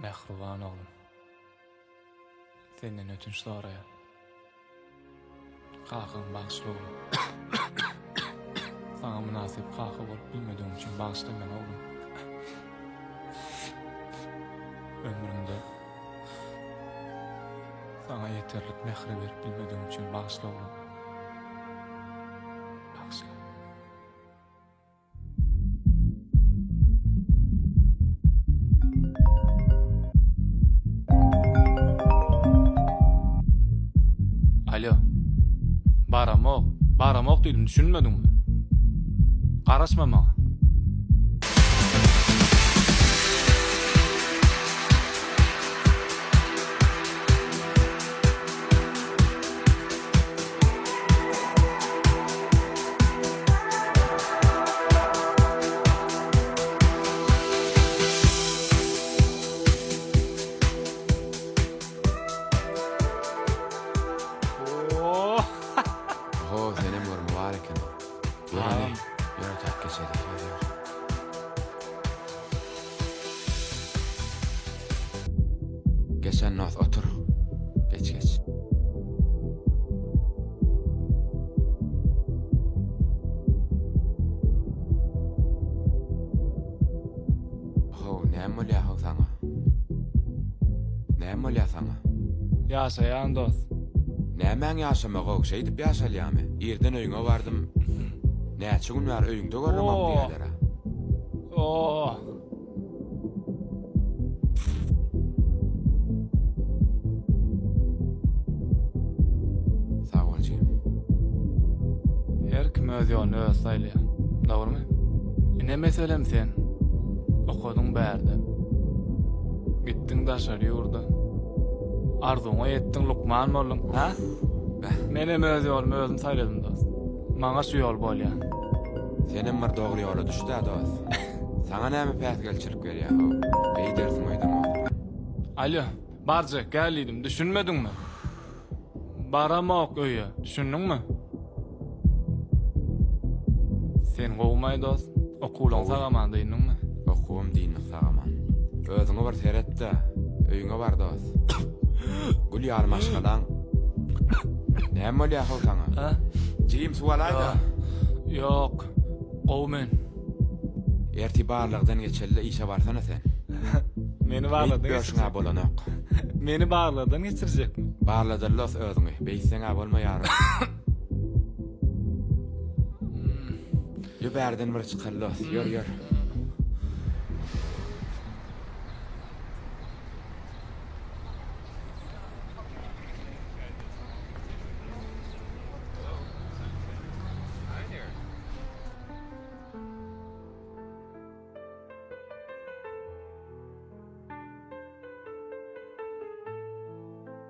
Mähriban oglum. Senden ötünç soraýan. Kakaň bagyşla oglum. Saňa mynasyp kaka bolup bilmedigim üçin bagyşla meni oglum. Ömrümde saňa ýeterlik mähri berip bilmedigim üçin bagyşla oglum. Bagyşla. Alo. Baramok. Baramok diýdim, düşünmediňmi? Garaşma maňa. Oho, senem görme bar eken. Ýör ine, ýör oturyp geçeli, ýör, ýör. Geç Annos, otur. Geç, geç. How, näme bolýar how saňa? Näme bolýar saňa? Ýaşaýan dost. Nämäň ýaşamagy-ow, şeýdip ýaşalýamy? Irden öýüňe bardym. Näçe gün bäri öýüňde göremok diýýäler-ä. Oh. Sag bol jigim. Her kim öz ýoluny özi saýlaýar. Dogrumy? Ine meselem sen. Okadyň bärde. Gitdiň daşary ýurda. Arzuwyňa ýetdiň, lukman bolduň. Ha? Menem öz ýolumy özüm saýladym dost. Maňa şu ýol bolýar. Senem bir dogry ýola düş-dä dost. Saňa näme päsgelçilik berýär-how? Beýdersiň öýdemok. Alýo, barjak gel diýdim, düşünmediňmi? Baramok öýe, düşündiňmi? Sen gowumaý dost? Okuwlaň sag-aman dyndyňmy? Okuwym dyndyk sag-aman. Özüňe bir seret-de, öýüňe bar dost. Gül ýaly maşgalaň. Näme bolýar-how saňa? Jigim suw alaý-da. Ýok, gowy men. Ertir barlagdan geçeli-de işe barsana sen. Meni barlagdan Beýdip ýörşüň-ä bolanok. Meni barlagdan geçirjekmi? Barladaly dost özüňi. Beýtseň-ä bolmaýar. Ýör bärden bir çykaly dost. Ýör, ýör.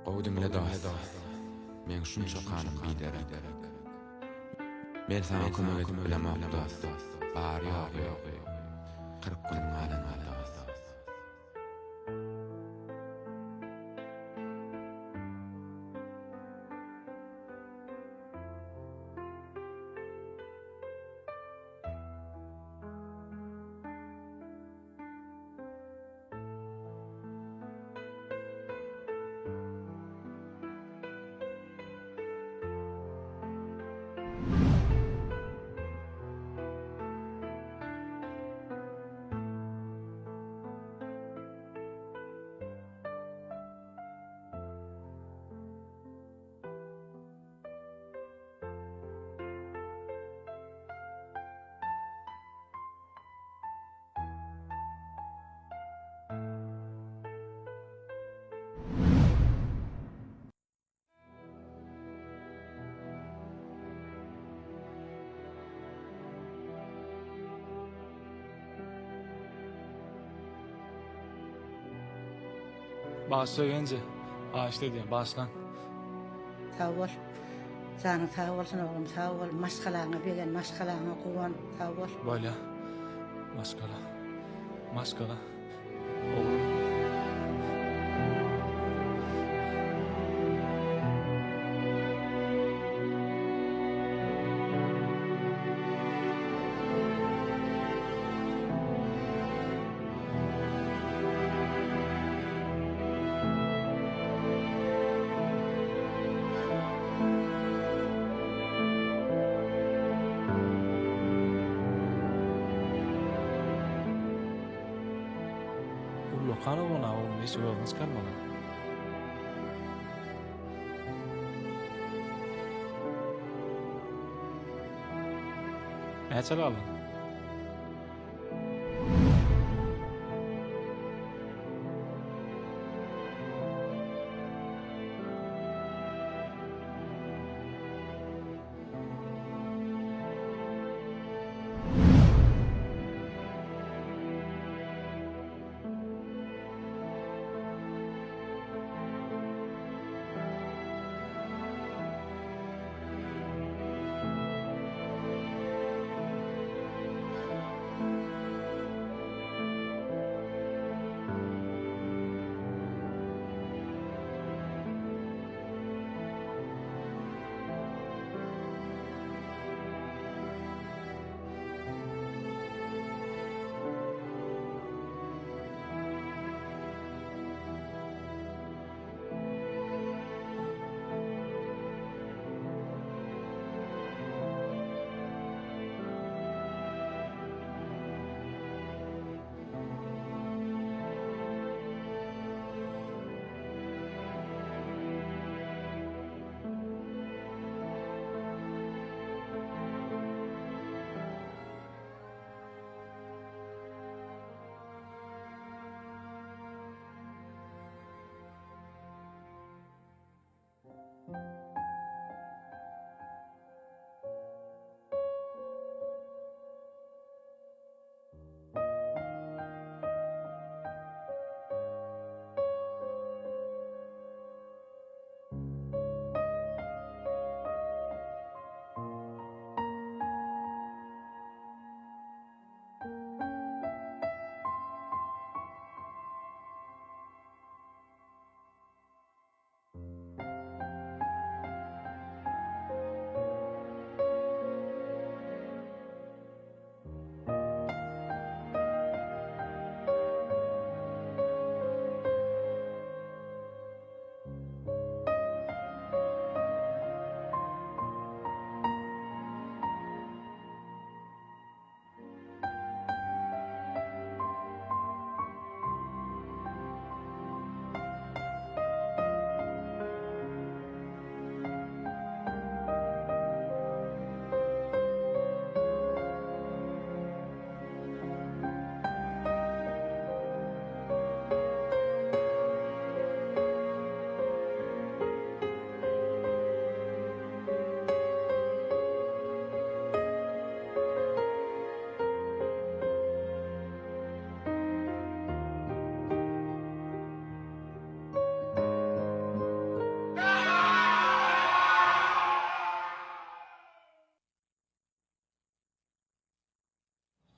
Gowy diňle dost. Meň şunça kanym biderek. Men saňa kömek edip bilemok dost. Bary-ýogy 40 günüň galan dost. Bagyşla Genje. Bagyşla diýen, bagyşlan. Sag bol. Janyň sag bolsun oglum, sag bol. Maşgalaňa begen, maşgalaňa guwan. Sag bol. Bolýa. Maşgala. Maşgala. Oglum. Ullakan oglan-a oglum, eşegi özüňe çykarmaly. Näçe galdyň?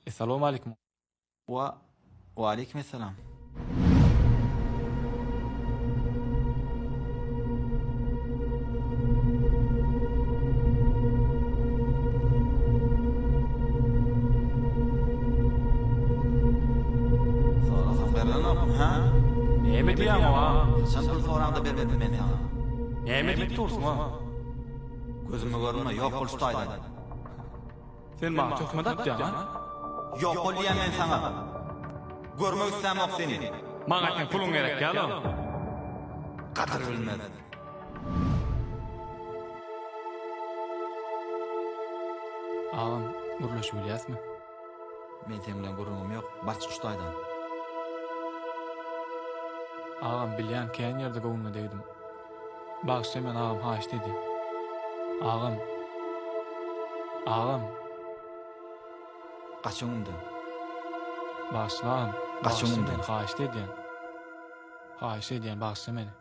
Essalawmaleýkum. Wa Waleýkim essalam. Sorasam berlenokmy, hä? Näme diýýäň oňa? Haçan pul soraňda bermedim men saňa? Näme diýip dursuň a? Gözüme görünme, ýok bol şu taýdan. Sen maňa töhmet atýaň a? Ýok bol diýýän men saňa. Görmek islämok seni. Maňa seň puluň gerek ýaly. Gadyr bilmez. Agam, gürleşip bilýäsmi? Men seň bilen gürrüňim ýok. Bar çyk şu taýdan. Agam, bilýän kän ýerde göwnüňe degdim. Bagyşla meni agam haýyşt edýän. Agam. Agam. Gaç öňümden. Bagyşla agam. Gaç öňümden. Meni haýyşt edýän. Haýyş edýän bagyşla meni.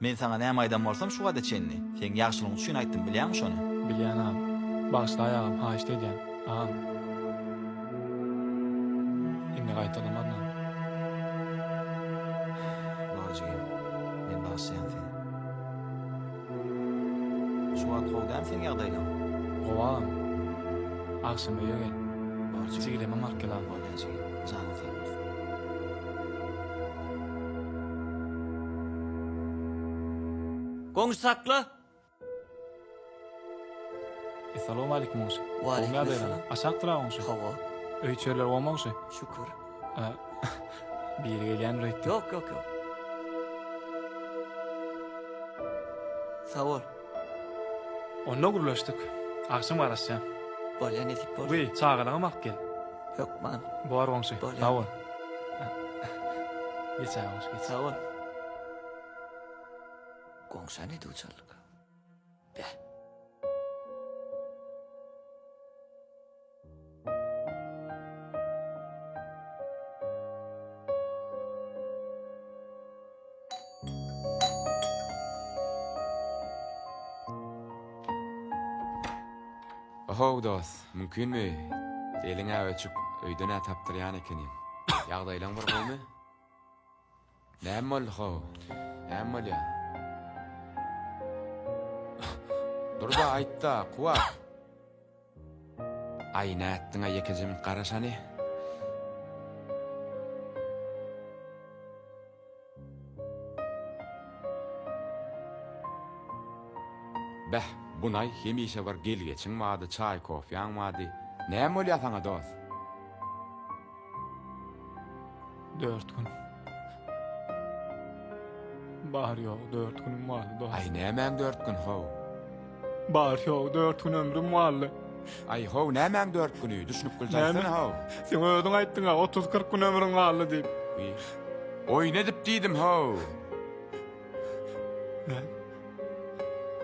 Men saňa näme aýdan bolsam şu wagta çenli, seň ýagşylygyň üçin aýtdym bilýäňmi şony? Bilýän agam. Bagyşlaý agam haýyşt edýän. Agam. Indi gaýtalamaryn agam. Bor jigim. Men bagyşlaýan seni. Şu wagt gowy dälmi seň ýagdaýlaň? Gowy agam. Agşam öýe gel. Bor jigim. Jigilemem alyp gel agam. Bolýa jigim. Janyň sag bolsun. Goňşy sakla. Essalawmaleýkim goňşy. Waleýkim essalam. Aşakdyr-a goňşy. Hawa. Öý-içeriler gowmy goňşy? Şükür. Biri gelýändir öýtdüm. Ýok, ýok, ýok. Sag bol. Onda gürleşdik. Agşam garaşýan. Bolýa nesip bolsa. Wiý, çagalaňam alyp gel. Hökman. Bor goňşy. Bolýa. Sag bol. Geç aý goňşy, geç. Sag bol. Goňşa ne duçarlyk. Beh. Ohow dost, mümkinmi? Eliň-ä öçük, öýden-ä tapdyrýan ekeniň. Ýagdaýlaň bir gowumy? Näme boldy how? Näme bolýa? Dur-da aýt-da, Kuwat. Aý nätdiň-aý ýekeje minut garaş hany. Beh, bunaý hemişe bir gel-geçiň bardy, çaý-kofýaň bardy. Näme bolýa saňa dost? Dört gün. Bar ýogy dört günüm galdy dost. Aý nämäň dört gün how? Bar ýogy dört gün ömrüm galdy. Aý how nämäň dört güni? Düşünip gülje aýtsana how. Sen özüň aýtdyň-a 30-40 gün ömrüň galdy diýip. Wiý. Oýun edip diýdim how. Näme?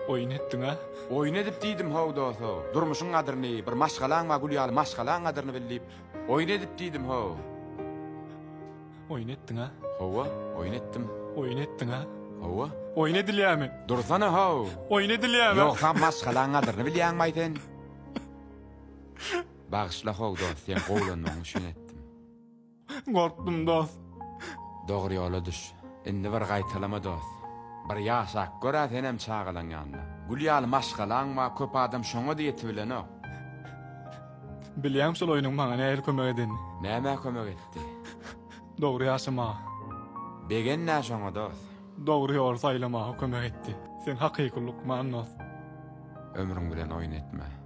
Oýun etdiň-a? Oýun edip diýdim how dos how. Durmuşyň gadyryny, bir maşgalaň bar gül ýaly maşgalaň gadyryny bil diýip. Oýun edip diýdim how. Oýun etdiň-a? Hawa, oýun etdim. Oýun etdiň-a? Hawa. Oýun edilýärmi? Dursana how. Oýun edilýärmi? Ýogsam maşgalaň gadyryny bilýäňmi-aý sen? Bagyşla how dost, seň gowulanmagyň üçin etdim. Gorkdum dost. Dogry ýola düş. Indi bir gaýtalama dost. Bir ýaşap gör-ä senem çagalaň ýanynda. Gül ýaly maşgalaň bar, köp adam şoňa-da ýetibilenok. Bilýäňmi şol oýnuň maňa nähili kömek edenini? Nämä kömek etdi? Dogry ýaşamaga. Begen-dä şoňa dost. Dogry ýoly saýlamaga kömek etdi. Sen hakyky lukman dost. Ömrüň bilen oýun etme.